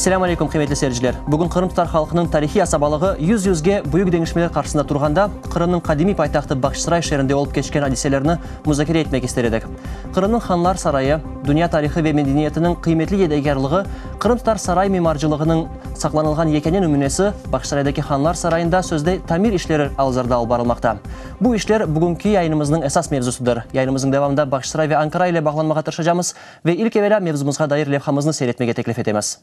Selâm aleyküm, qıymetli seyirciler! Bugün qırımtatar halqınıñ tarihiy asabalığı yüz-yüzge büyük deñişmeler qarşısında turğanda, Qırımnıñ qadimiy paytahtı Bağçasaray şeerinde olıp keçken adiselerni muzakere etmek ister edik. Qırımnıñ Hanlar sarayı, dünya tarihı ve medeniyetiniñ qıymetli yedekârlığı, qırımtatar saray mimarcılığınıñ saqlanılğan yekâne nümünesi Bağçasaraydaki Hanlar sarayında sözde tamir işleri al-azırda alıp barılmaqta. Bu işler bugünki yayınımıznıñ esas mevzusıdır. Yayınımıznıñ devamında Bağçasaray ve Ankara ile bağlanmağa tırışacamız ve ilk evelâ mevzumızğa dair levhamıznı seyretmege teklif etemiz.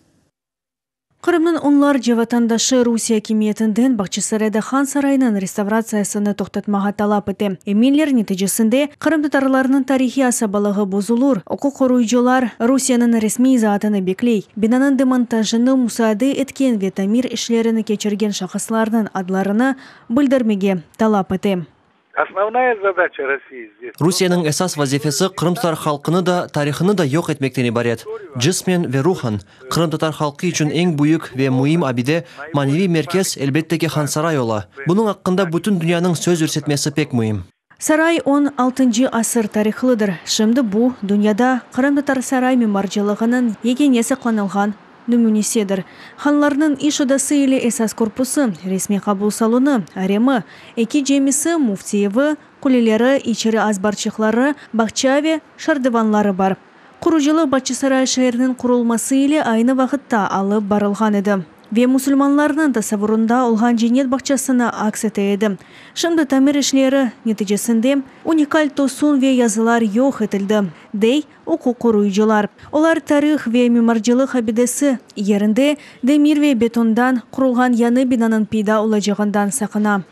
Qırımnıñ onlarca vatandaşı Rusiye akimiyetinden Bağçasarayda Han sarayınıñ restavratsiyasını toqtatmağa talap ete. Eminler, neticesinde qırımtatarlarnıñ tarihiy asabalığı bozulur. Uquq qoruyıcılar Rusiyeniñ resmiy izaatını bekley. Binanıñ demontajını musaade etken ve tamir işlerini keçirgen şahıslarnıñ adlarını bildirmege talap ete. Rusiyeniñ esas vazifesi qırımtatar halqını da, tarihını da yoq etmekten ibaret. Cısmen ve ruhan. Qırımtatar halqı içün eñ büyük ve müim abide, maneviy merkez, elbette ki, Hansaray ola. Bunıñ aqqında bütün dünyanıñ söz yürsetmesi pek müim. Saray on altıncı asır tarihlıdır. Şimdi bu, dünyada qırımtatar saray mimarcılığınıñ yekâne saqlanılğan nümünesidir. Hanlarnıñ iş odası ile esas korpusı, resmiy qabul salonı, aremi, eki camisi, müfti evi, quleleri, içeri azbarçıqları, bağça ve şardıvanları bar. Qurucılıq Bağçasaray şeeriniñ qurulması ile aynı vaqıtta alıp barılğan edi ve musulmanlarnıñ tasavurında olğan cennet bağçasını aks ete edi. Şimdi tamir işleri neticesinde unikal tosun ve yazılar yoq etildi, dey uquq qoruyıcılar. Olar tarih ve mimarcılıq abidesi yerinde demir ve betondan qurulğan yañı binanıñ peyda olacağından saqına.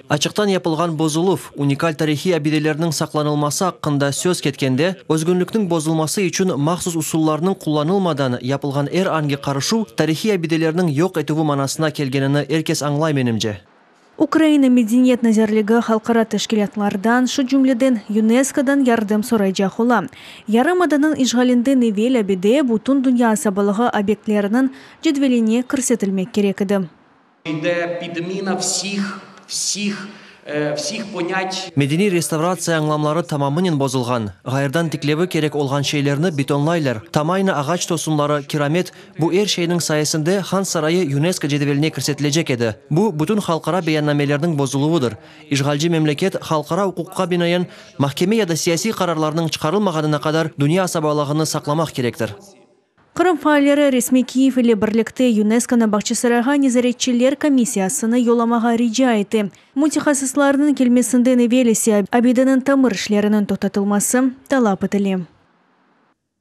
Açıqtan yapılğan bozuluv, unikal tarihiy abidelerniñ saqlanılması aqqında söz ketkende, özgünlikniñ bozulması içün mahsus usullarnıñ qullanılmadan yapılğan er angi qarışuv tarihiy abidelerniñ yoq etüvi manasına kelgenini er kes añlay, menimce. Ukraina Medeniyet nazirligi halqara teşkilâtlardan, şu cümleden YUNESKOdan yardım soraycaq ola. Yarımadanıñ işğalinden evel abide bütün dünya asabalığı obyektleriniñ cedveline kirsetilmek kerek edi. Medeniy restavratsiya añlamları tamamınen bozulğan, ğayrıdan tiklevi kerek olğan şeylerni betonlaylar, tam aynı ağaç tosunları, kiramet, Bu er şeyniñ sayesinde Han sarayı UNESCO cedveline kirsetilecek edi. Bu, bütün halqara beyannamelerniñ bozuluvıdır. İşğalci memleket, halqara uquqqa binaen, mahkeme ya da siyasiy qararlarnıñ çıqarılmağanına qadar dünya asabalığını saqlamaq kerektir. Qırım faalleri resmiy Kiyev ile birlikte YUNESKOnı Bağçasarayğa nezaretçiler komissiyasını yollamağa rica ete. Mütehassıslarnıñ kelmesinden evel ise abideniñ tamir işleriniñ toqtatılması talap etile.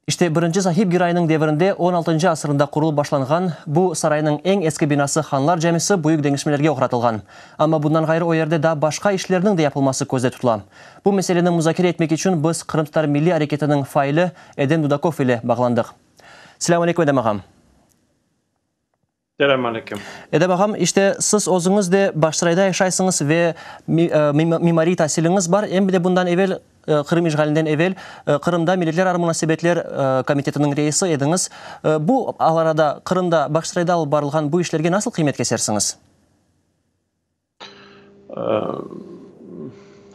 İşte, birinci Sahib Giraynıñ devirinde on altıncı asırında qurulıp başlanğan bu saraynıñ eñ eski binası Hanlar camisi büyük deñişmelerge oğratılğan. Amma bundan ğayrı o yerde daa başqa işlerniñ de yapılması közde tutula. Bu meseleni muzakere etmek içün biz Qırımtatar milliy areketiniñ faili Edem Dudakov ile bağlandıq. Selâm aleyküm, Edem ağam. Selâm aleyküm. Edem ağam, işte siz özüñiz de Bağçasarayda yaşaysıñız ve mimariy tasiliñiz bar, em de bundan evel, Qırım işğalinden evel, Qırımda Milletlerara munasebetler komitetiniñ reisi ediñiz. Bu arada Qırımda, Bağçasarayda alıp barılğan bu işlerge nasıl qıymet kesersiñiz?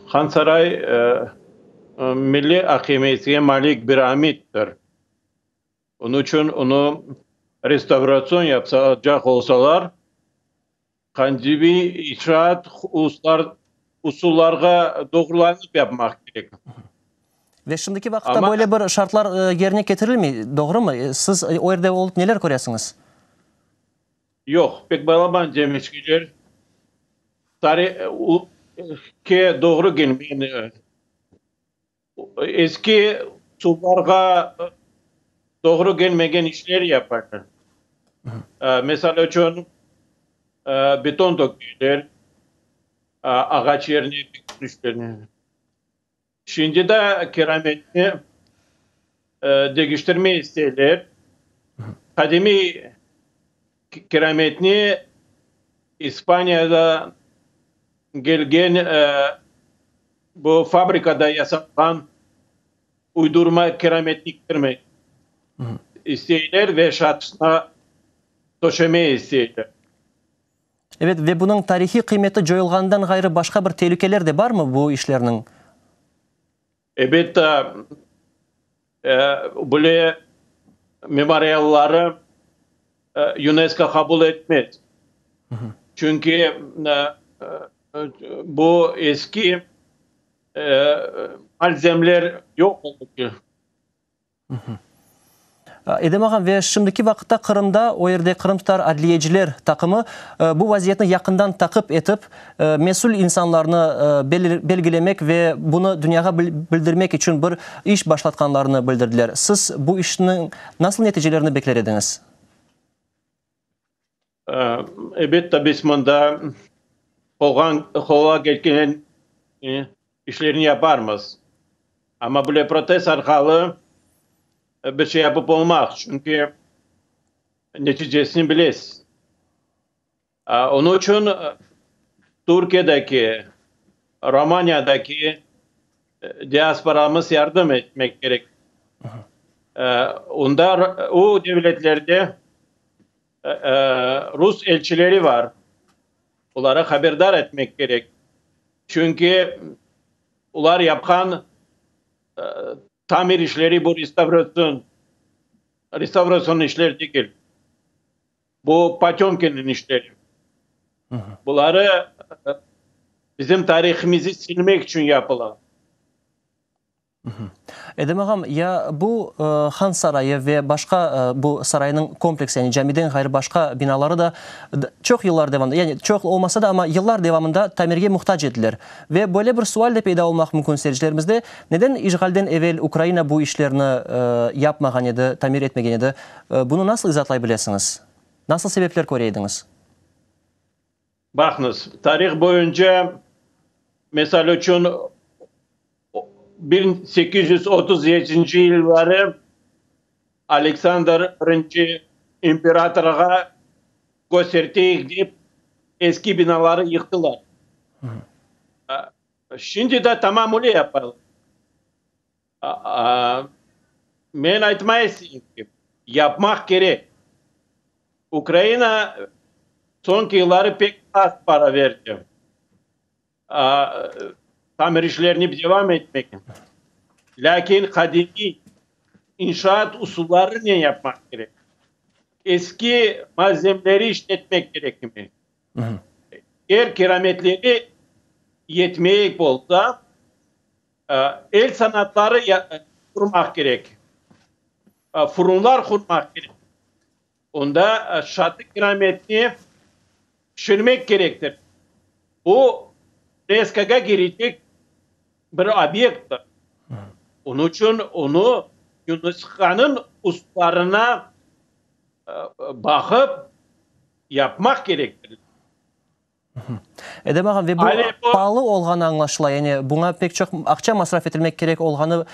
Hansaray milliy akimiyetke malik bir amittir. Onıñ içün onı restavratsion yapacaq olsalar, qandiviy inşaat usullarğa doğrulanıp yapmaq kerek. Ve şimdiki vaqıtta böyle bir şartlar yerine ketirilmey, doğrumı? Siz o yerde olıp neler köresiñiz? Yoq, pek balaban demişkiler. Tarihke doğru kelmegen Eski usullarğa doğru kelmegen işler yaparlar. Misal içün, beton tökeyler, ağaç yerine beton işlerine. Şimdi de kirametni deñiştirmey isteyler. Qadimiy kirametni İspaniyada kelgen Bu fabrikada yasalğan uydurma kirametni kirmek isteyler ve şatısına töşeme isteyler. Evet, ve bunıñ tarihiy qıymeti coyulğanından ğayrı başqa bir telükeler de barmı bu işlerniñ? Elbette. Böyle memorialları UNESCO qabul etmez. Çünki bu eski malzemler yoq oldı. Edem ağam, ve şimdiki vaqıtta Qırımda, o yerde qırımtatar adliyeciler taqımı bu vaziyetni yaqından taqip etip, mesül insanlarnı belgilemek ve bunı dünyağa bildirmek içün bir iş başlatqanlarını bildirdiler. Siz bu işniñ nasıl neticelerini bekler ediñiz? Elbette, biz mında qolğa kelgen işlerni yaparmız. Amma böyle protest arqalı bir şey yapıp olmaz, çünki neticesini bilesiz. Onıñ içün Türkiyedeki, Romaniyadaki diasporamız yardım etmek kerek. Onda, o devletlerde rus elçileri bar, oları haberdar etmek kerek. Çünki olar yapqan tamir işleri bu restavratsion, restavratsion işler degil. Bu Potemkinniñ işleri. Buları bizim tarihimizi silmek içün yapıla. Edem ağam, ya bu Han sarayı ve başqa bu saraynıñ kompleksi, yani camiden ğayrı başqa binaları da çoq yıllar devamında, yani çoq olmasa da, amma yıllar devamında tamirge muhtac ediler. Ve böyle bir sual de peyda olmaq mümkün seyircilerimizde, neden işğalden evel Ukraina bu işlerni yapmağan edi, tamir etmegen edi? Bunı nasıl izaatlay bilesiñiz? Nasıl sebepler köre ediñiz? Baqıñız, tarih boyunca, misal içün, 1837 yılları Aleksandr birinci imperatorğa kösterteyik dep, eski binaları yıqtılar. Şimdi de tamam öyle yapalar. Men aytmay isteyim ki, yapmaq kerek. Ukraina soñki yılları pek az para berdi. Tamir işlerini devam etmek. Lâkin qadimiy inşaat usullarınen yapmaq kerek. Eski malzemleri işletmek kerek. Er kirametleri yetmeyik olsa, El sanatları qurmaq kerek, furunlar qurmaq kerek, onda şatı kirametni pişirmek kerektir. Bu UNESCOğa kirecek bir obyekttir. Onıñ içün onı UNESCOnıñ usullarına baqıp yapmaq kerektir. Edem ağa, ve bu paalı olğanı añlaşıla, yani buña pek çoq aqça masraf etilmek kerek olğanı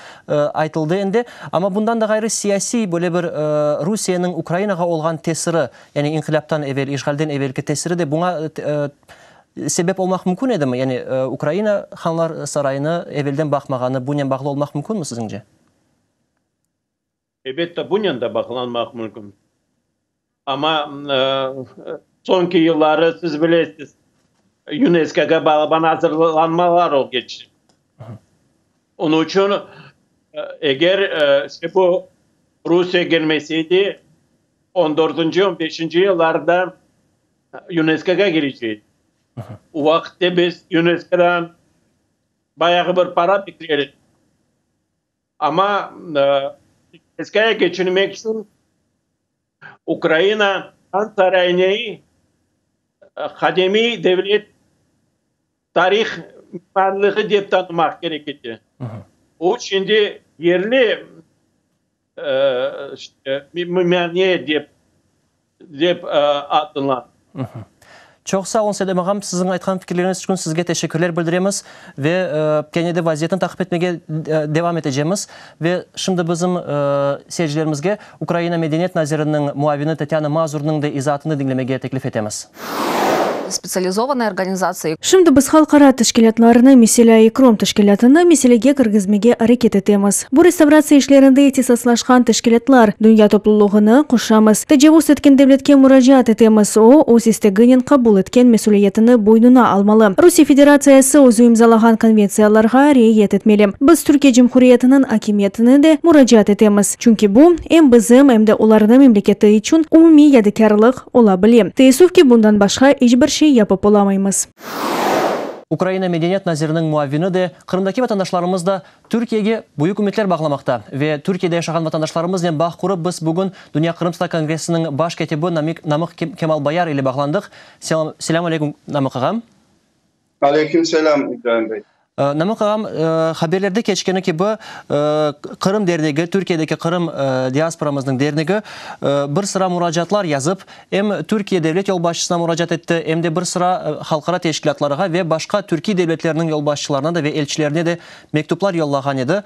aytıldı endi. Amma bundan da ğayrı siyasiy böyle bir Rusiyeniñ Ukrainağa olğan tesiri, yani inqilâptan evel, işğalden evelki tesiri de buña sebep olmaq mümkün edimi? Yani Ukraina Hanlar sarayını evelden baqmağanı bunen bağlı olmaq mümkünmi siziñce? Elbette, bunen de bağlanmaq mümkün. Amma soñki yılları, siz bilesiz, YUNESKOğa balaban azırlanmalar olıp keçti. Onıñ içün, eger işte bu Rusiye kelmeseydi, on dördünci, on beşinci yıllarda YUNESKOğa kirecek edi. O vaqıtte biz YUNESKOdan bayağı bir para bekler edik. Amma YUNESKOğa keçirmek içün Ukraina Han sarayını qadimiy devlet tarih mimarlığı dep tanımaq kerek edi. O şimdi yerli mimariye dep dep adlandı. Çoq sağ olun, Sedem ağam, siziñ aytqan fikirleriñiz içün sizge teşekkürler bildiremiz ve kene de vaziyetni taqip etmege devam etecemiz. Ve şimdi bizim seyircilerimizge Ukraina medeniyet naziriniñ muavini Tatyana Mazurnıñ de izaatını diñlemege teklif etemiz. Spetsializovanные organizatsiyi. Şimdi biz halqara teşkilâtlarnı, meselâ, İKROM teşkilâtını meselege kirgizmege areket etemiz. Bu restavratsiya işlerinde ihtisaslaşqan teşkilâtlar, dünya toplulığını qoşamız. Tecavuz etken devletke muracaat etemiz, o, öz isteginen qabul etken mesüliyetini boynuna almalı. Rusiye Federatsiyası özü imzalağan konventsiyalarğa riayet etmeli. Biz Türkiye Cumhuriyetiniñ akimiyetine de muracaat etemiz, çünki bu, em bizim, em de olarnıñ memleketi içün umumiy yadikârlıq ola bile. Teessüf ki, bundan başqa iç bir şey yapıp olamaymız. Ukraina medeniyet naziriniñ muavini de, Qırımdaki vatandaşlarımız da Türkiyege büyük ümütler bağlamaqta. Ve Türkiyede yaşağan vatandaşlarımıznen bağ qurıp, biz bugün Dünya Qırımtatar Kongressiniñ baş kâtibi Namık Kemal Bayar ile bağlandıq. Selâm aleyküm, Namık ağam. Aleyküm selâm, İbrahim bey. Namık ağam, haberlerde keçkeni kibi, Qırım dernegi, Türkiyedeki Qırım diasporamıznıñ dernegi bir sıra muracaatlar yazıp, em Türkiye devlet yolbaşçısına muracaat etti, em de bir sıra halqara teşkilâtlarğa ve başqa türkiy devletlerniñ yolbaşçılarına da ve elçilerine de mektuplar yollağan edi.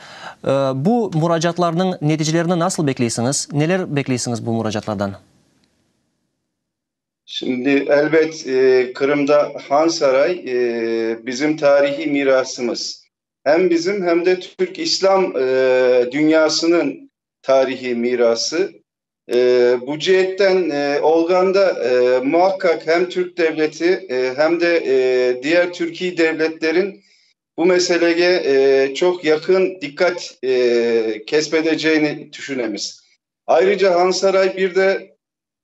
Bu muracaatlarnıñ neticelerini nasıl bekleysiñiz? Neler bekleysiñiz bu muracaatlardan? Şimdi, elbet, Qırımda Hansaray bizim tarihiy mirasımız. Hem bizim, hem de türk-islam dünyasınıñ tarihiy mirası. Bu ceetten olğanda, muaqqaq hem Türk devleti, hem de diğer türkiy devletlerin bu meselege çoq yaqın diqqat kesbedeceğini tüşünemiz. Ayrıca Hansaray bir de,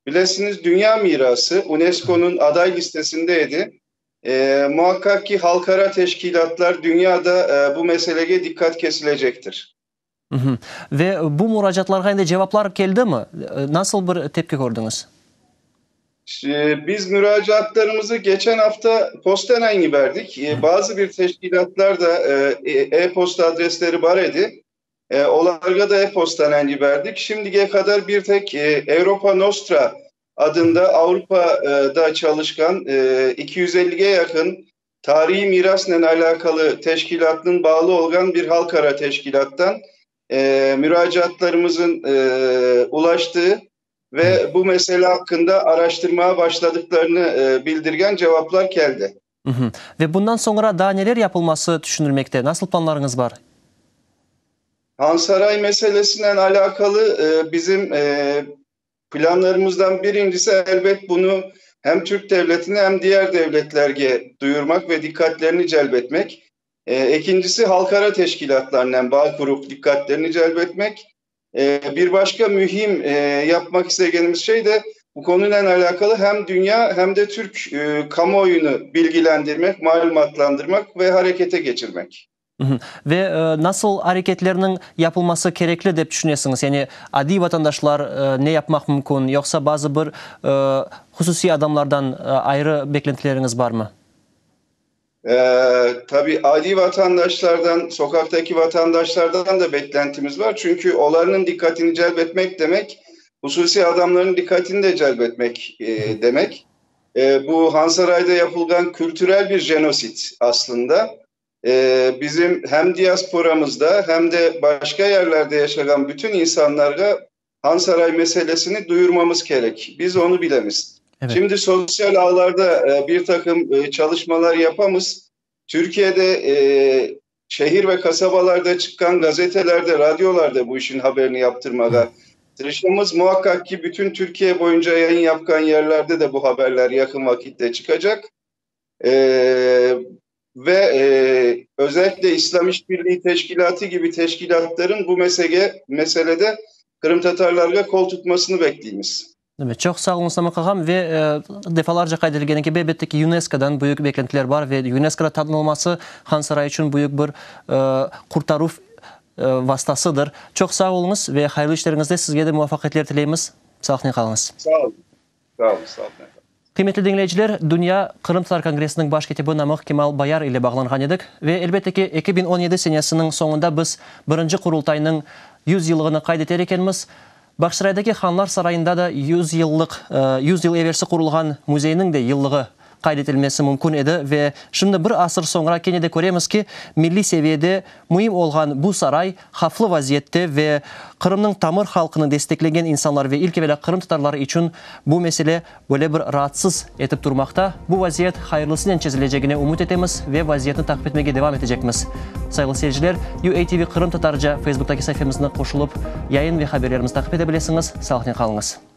bilesiñiz, dünya mirası, UNESCOnıñ aday listesinde edi. Muaqqaq ki, halqara teşkilâtlar dünyada bu meselege diqqat kesilecektir. Ve bu muracaatlarğa endi cevaplar keldimi? Nasıl bir tepki kördiñiz? Biz muracaatlarımızı geçen afta postanen yiberdik. Bazı bir teşkilâtlar da e-posta adresleri bar edi. Olarğa da e-postanen yiberdik. Şimdige qadar bir tek Europa Nostra adında Avrupada çalışqan 250-ge yaqın tarihiy mirasnen alâqalı teşkilâtnıñ bağlı olğan bir halqara teşkilâttan muracaatlarımızın ulaştığı ve bu mesele aqqında araştırmağa başladıqlarını bildirgen cevaplar keldi. Ve bundan soñra daa neler yapılması tüşünilmekte? Nasıl planlarıñız bar? Hansaray meselesinen alâqalı bizim Planlarımızdan birincisi, elbet, bunı hem Türk devletine, hem diğer devletlerge duyurmaq ve diqqatlerini celp etmek. Ekincisi, halqara teşkilâtlarnen bağ qurup diqqatlerini celp etmek. Bir başqa mühim yapmaq istegenimiz şey de, bu konunen alâqalı hem dünya, hem de türk kamuoyunı bilgilendirmek, malümatlandırmaq ve harekete geçirmek. Ve nasıl areketlerniñ yapılması kerekli dep tüşünesiñiz? Yani adiy vatandaşlar ne yapmaq mümkün, yoqsa bazı bir hususiy adamlardan ayrı beklentileriñiz barmı? Tabii, adiy vatandaşlardan, soqaqtaki vatandaşlardan da beklentimiz bar, çünki olarnıñ diqqatini celp etmek demek, hususiy adamlarnıñ diqqatini de celp etmek demek. Bu Hansarayda yapılğan kültürel bir jenosid aslında. Bizim hem diasporamızda, hem de başqa yerlerde yaşağan bütün insanlarğa Hansaray meselesini duyurmamız kerek. Biz onı bilemiz. Şimdi sosyal ağlarda bir taqım çalışmalar yapamız. Türkiye'de şehir ve kasabalarda çıqqan gazetelerde, radyolarda bu işin haberini yaptırmağa tırışamız. Muhakkak ki bütün Türkiye boyunca yayın yapqan yerlerde de bu haberler yaqın vakitte çıqacaq. Ve özellikle İslam İşbirliği Teşkilatı gibi teşkilatların bu mesege, meselede qırımtatarlarğa qol tutmasını bekleymiz. Evet, çoq sağ oluñız, Namık ağam. Ve defalarca qayd etilgeni kibi, elbette ki, YUNESKOdan büyük beklentiler bar ve YUNESKOda tanılması Hansaray içün büyük bir qurtaruv vastasıdır. Çoq sağ oluñız ve hayırlı işleriñizde sizge de muvafaqiyetler tileymiz. Sağlıqnen qalıñız. Sağ olun. Sağ olun, sağ olun. Qıymetli diñleyiciler, Dünya Qırımtatar Kongressiniñ baş kâtibi Namıq Kemal Bayar ile bağlanğan edik ve, elbette ki, 2017 senesiniñ soñunda biz birinci Qurultaynıñ yüz yıllığını qayd eter ekenmiz, Bağçasaraydaki Hanlar sarayında da yüz yıllıq, yüz yıl evelsi qurulğan müzeyniñ de yıllığı. qayd etilmesi mümkün edi ve şimdi bir asır soñra kene de köremiz ki, milliy seviyede müim olğan bu saray havflı vaziyette ve Qırımnıñ tamır halqını desteklegen insanlar ve ilk evelâ qırımtatarlar içün bu mesele böyle bir raatsız etip turmaqta. Bu vaziyet hayırlısınen çezilecegine ümüt etemiz ve vaziyetni taqip etmege devam etecekmiz. Sayğılı seyirciler, UATV Qırımtatarca Facebooktaki saifemizne qoşulıp, yayın ve haberlerimizni taqip ete bilesiñiz. Sağlıqnen qalıñız.